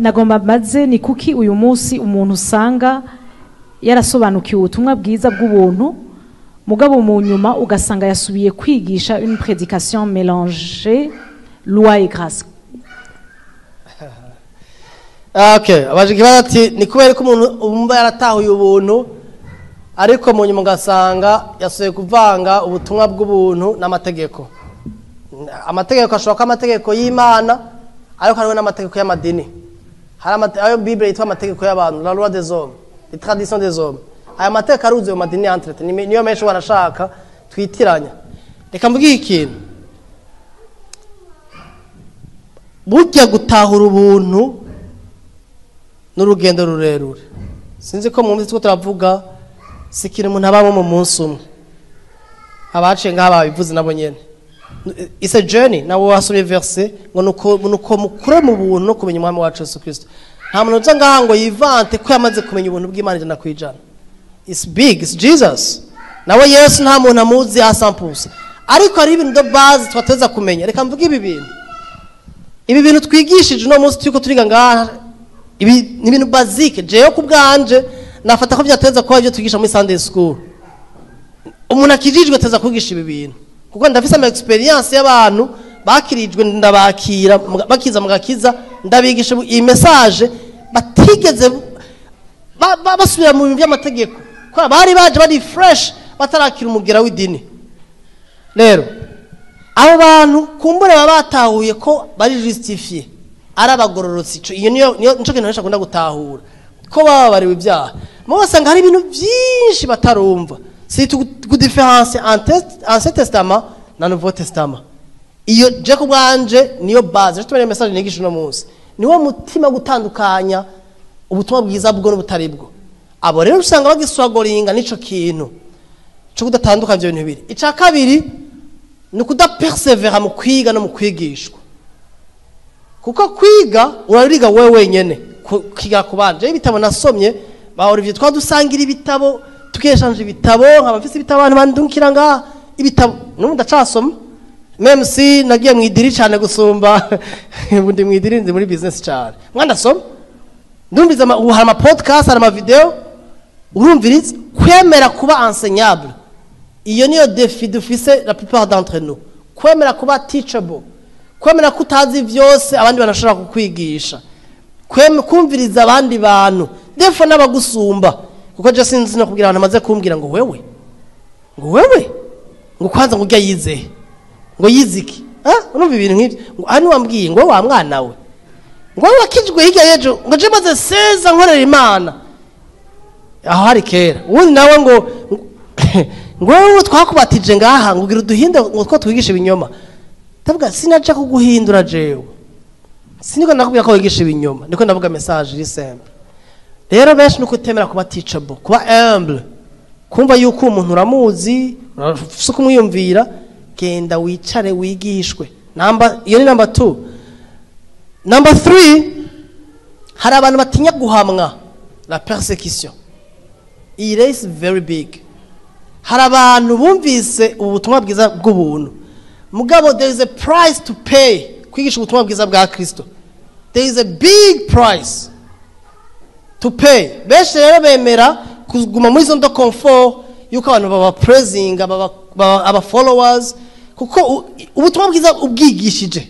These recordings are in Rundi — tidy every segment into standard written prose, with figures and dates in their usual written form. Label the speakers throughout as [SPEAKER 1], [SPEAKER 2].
[SPEAKER 1] Nagomba maze ni kuki uyu munsi umuntu usanga yarasobanukiwe ubutumwa bwiza bw'ubuntu, mugabo mu nyuma ugasanga yasubiye kwigisha une prédication mélangée loi et grâce?
[SPEAKER 2] Okay, abaje ikibazo ati ni kubera ko umuntu umva yaratahuye ubuntu, ariko mu nyuma ugasanga yasubiye kuvanga ubutumwa bw'ubuntu n'amategeko. Amategeko ashobora kuba amategeko y'Imana, ariko hariho n'amategeko y'amadini. Hari ayo Bible yitwa amategeko y'abantu, la loi des hommes, les traditions des hommes. Aya mategeko aruzuye mu madini entre, niyo menshi wanashaka twitiranya. Reka mvuge ikintu. Burya gutahura ubuntu n'urugendo rurerure. Sinzi ko mwumvise ko turavuga si ikintu umuntu abamo mu munsi umwe. Abaciye ngaha babivuze nabo nyene. It's a journey. Nawe wasomye verse ngo nuko mukure mu buntu no kumenya Umwami wacu Yesu Kristo. Nta muntu uza ngaha ngo yivante ko yamaze kumenya ubuntu bw'Imana 100%. It's big, it's Jesus. Nawe Yesu nta muntu amuzi a 100%. Ariko hari ibintu de base twateza kumenya. Reka mvuge ibi bintu. Ibi bintu twigishije uno munsi turiko turiga ngaha, ibi ni ibintu basique. Jewe ku bwanje nafata ko byateza kuba ibyo twigisha muri Sunday school. Umuntu akijijwe ateza kwigisha ibi bintu, kuko ndafise ama experience y'abantu bakirijwe, ndabakira bakiza mugakiza, ndabigisha iyi message batigeze basubira mu bintu by'amategeko, kuko bari baje bari fresh batarakira umugera w'idini. Rero abo bantu kumbure baba batahuye ko bari justifié, ari abagororotsi. Iyo niyo nico kintu benshi akunda gutahura, ko bababariwe ibyaha. Mu basanga hari ibintu byinshi batarumva. Si tu différence entre Ancien Testament na Nouveau Testament. Iyo je ku bwanje niyo base. Je tumene message nigisha no munsi. Niwo mutima gutandukanya ubutumwa bwiza bwo n'ubutari bwo. Abo rero usanga bagiswagoringa nico kintu cyo kudatandukanya ibyo bintu bibiri. Ica kabiri ni kudapersevera mu kwiga no mu kwigishwa. Kuko kwiga urariga wewe wenyene, kwiga kubanje. Ibitabo nasomye ba Olivier twadusangira ibitabo, tukeshanje ibitabo, nkaba mfise ibitabo abantu bandukira nga ibitabo n'ubu ndacasoma. Même si nagiye mu idiri cyane gusumba ubundi mu idiri ndi muri business cyane. Mwandasoma ndumviza hari ama podcast, hari ama video, urumviriza kwemera kuba enseignable. Iyo niyo défi dufise la plupart d'entre nous. Kwemera kuba teachable, kwemera ko utazi vyose abandi banashobora kukwigisha, kumviriza abandi bantu defo n'abagusumba. Kuko je sinzi no kubwira abantu amaze kumbwira ngo wewe, ngo wewe, ngo kwanza ngo urya yize, ngo yiziki. Urumva ibintu nk'ivyo. Ngo hano wambwiye ngo wa mwana we, ngo wakijwe hirya y'ejo, ngo je maze seza nkorera Imana. Aho hari kera. Ubundi nawe ngo ngo wewe twakubatije ngaha ngo ugira uduhinde ngo two twigishe ibinyoma. Ndavuga sinaje kuguhindura jewe. Siniko nakubwira ko wigisha ibinyoma. Niko ndavuga message iri simple. Rero benshi nuko utemera kuba teachable, kuba humble, kumva yuko umuntu uramuzi, urafise kumwiyumvira, genda wicare wigishwe. Number, iyo ni number 2. Number 3, hari abantu batinya guhamwa, la persécution. It is very big. Hari abantu bumvise ubutumwa bwiza bw'ubuntu, mugabo there is a price to pay kwigisha ubutumwa bwiza bwa Kristo. There is a big price to pay. Benshi rero bemera kuguma muri zone de confort yuko abantu baba praising, aba followers, kuko ubutumwa bwiza ubwigishije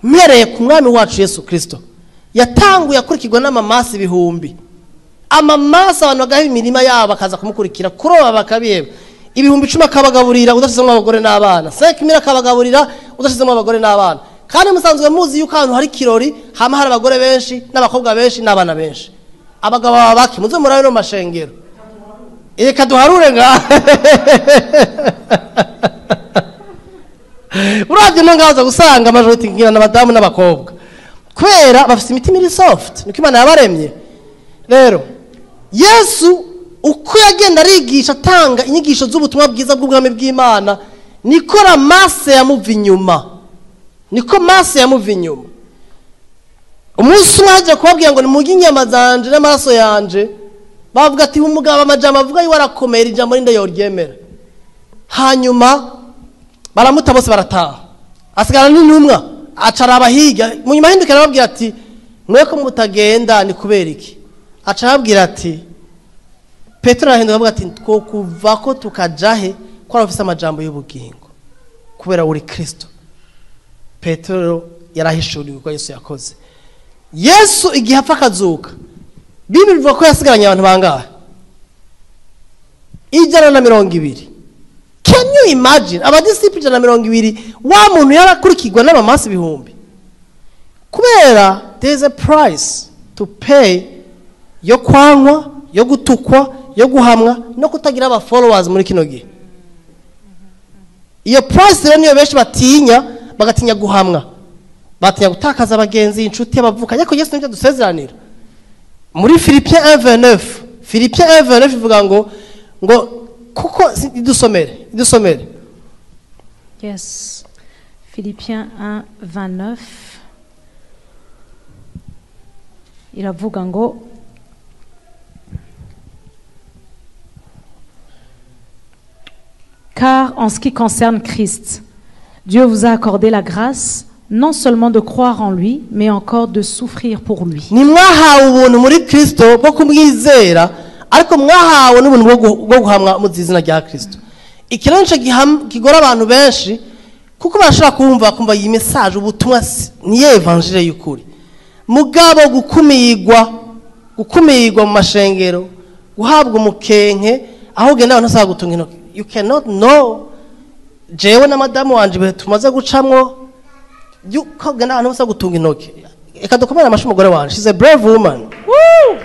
[SPEAKER 2] mpereye ku mwami wacu Yesu Kristo yatanguye akurikirwa n'amamasi ibihumbi, amamasi abantu bagaha imirima yabo bakaza kumukurikira, kuroba bakabiheba, 10,000 akabagaburira udashizemo abagore n'abana, 5,000 akabagaburira udashizemo abagore n'abana. Kandi musanzwe muzi yuko ahantu hari kirori hama hari abagore benshi n'abakobwa benshi n'abana benshi, abagabo baba bake. Muze murabe no mashengero, reka duharure nga uravye no ngaza gusanga majority ngira n'abadamu n'abakobwa, kubera bafise imitima iri soft, niko Imana yabaremye. Rero Yesu uko yagenda arigisha atanga inyigisho z'ubutumwa bwiza bw'ubwami bw'Imana, niko masse yamuva inyuma, niko masse yamuva inyuma. Umunsi umwe aje kubabwira ngo nimurye inyama zanje n'amaraso yanje, bavuga ati umugabo amajambo avuga yuko arakomera, ijambo rinde yoryemera. Hanyuma baramuta bose barataha, asigara n'intumwa, acara abahiga. Mu nyuma ahindukira arababwira ati Mwe ko mutagenda ni kubera iki? Aca ababwira ati, Petero arahinduka avuga ati twokuva ko tukajahe ko arafise amajambo y'ubugingo, kubera uri Kristo. Petero yarahishuriwe ko Yesu yakoze. Yesu igihe apfa akazuka, Bibiliya ivuga ko yasigaranye abantu bangahe? 120. Can you imagine? Abadisiple 120, wa muntu yarakurikirwa n'abamasi ibihumbi. Kubera there is a price to pay yo kwankwa, yo gutukwa, yo guhamwa no kutagira aba followers muri kino gihe. Iyo price rero niyo benshi batinya, bagatinya guhamwa, batinya gutakaza abagenzi, inshuti, abavuka. Ariko Yesu nibyo adusezeranira muri Philippiens 1:29. Philippiens 1:29 ivuga ngo kuko idusomere, idusomere.
[SPEAKER 1] Yes. Philippiens 1:29 iravuga ngo car en ce qui concerne Christ, Dieu vous a accordé la grâce non seulement de croire en lui, mais encore de souffrir pour lui.
[SPEAKER 2] Nimwahawe ubuntu muri Kristo bwo kumwizera, ariko mwahawe n'ubuntu bwo guhamwa mu izina rya Kristo. Ikirango kigora abantu benshi, kuko barashobora kumva kumva iyi message, ubutumwa ni evangile y'ukuri. Mugabo gukumirwa mu mashengero, guhabwa umukenke, aho ugenda abantu basaba gutunga intoki. You cannot know. Jewe na madamu wanje ibihe tumaze gucamwo, yuko ugenda abantu basaba gutunga intoki. Reka dukomere amashi umugore wanje. She's a brave woman.
[SPEAKER 1] Woo!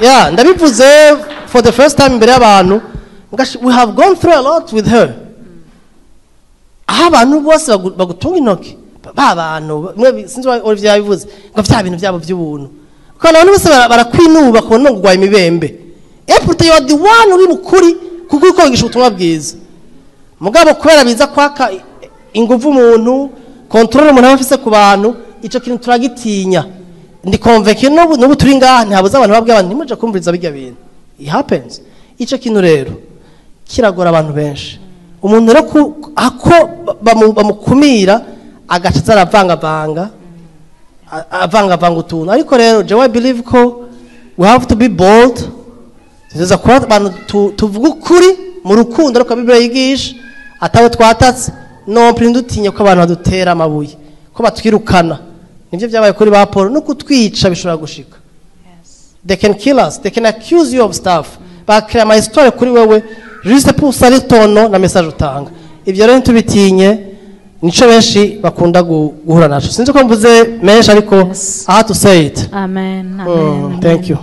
[SPEAKER 2] Yeah, ndabivuze for the first time imbere y'abantu. We have gone through a lot with her. Aho abantu bose bagutunga intoki, ba bantu mwe sinzi Olivier yabivuze ngo vya bintu byabo by'ubuntu. Kuko abantu bose barakwinuba kubona ngo ugwaye imibembe. Et pourtant you are the one uri mukuri kuko uko wigisha ubutumwa bwiza. Mugabo kubera biza kwaka inguvu umuntu, control umuntu aba afise ku bantu, ico kintu turagitinya. Ndi convaincu n'ubu turi ngaha ntihabuze abantu babwiye abantu ntimuje kumviriza bijya bintu. It happens. Ico kintu rero kiragora abantu benshi. Umuntu rero ako bamukumira agaca aza aravangavanga, avangavanga utuntu. Ariko rero jewe I believe ko we have to be bold. Tuza kuba abantu tuvuga ukuri mu rukundo, ariko Bibiliya yigisha atabo twatatse, no ndutinye ko abantu badutera amabuye, ko batwirukana. Nivyo byabaye kuri ba Paul, no kutwica bishobora gushika. They can kill us, they can accuse you of stuff. Bakrea ama histoire kuri wewe juste pour salir ton nom na message utanga. Ivyo rero ntubitinye, nico benshi bakunda guhura naco. Sinzi ko mvuze menshi ariko
[SPEAKER 1] Yes.
[SPEAKER 2] I have to say it.
[SPEAKER 1] Amen, amen, amen.
[SPEAKER 2] Thank you.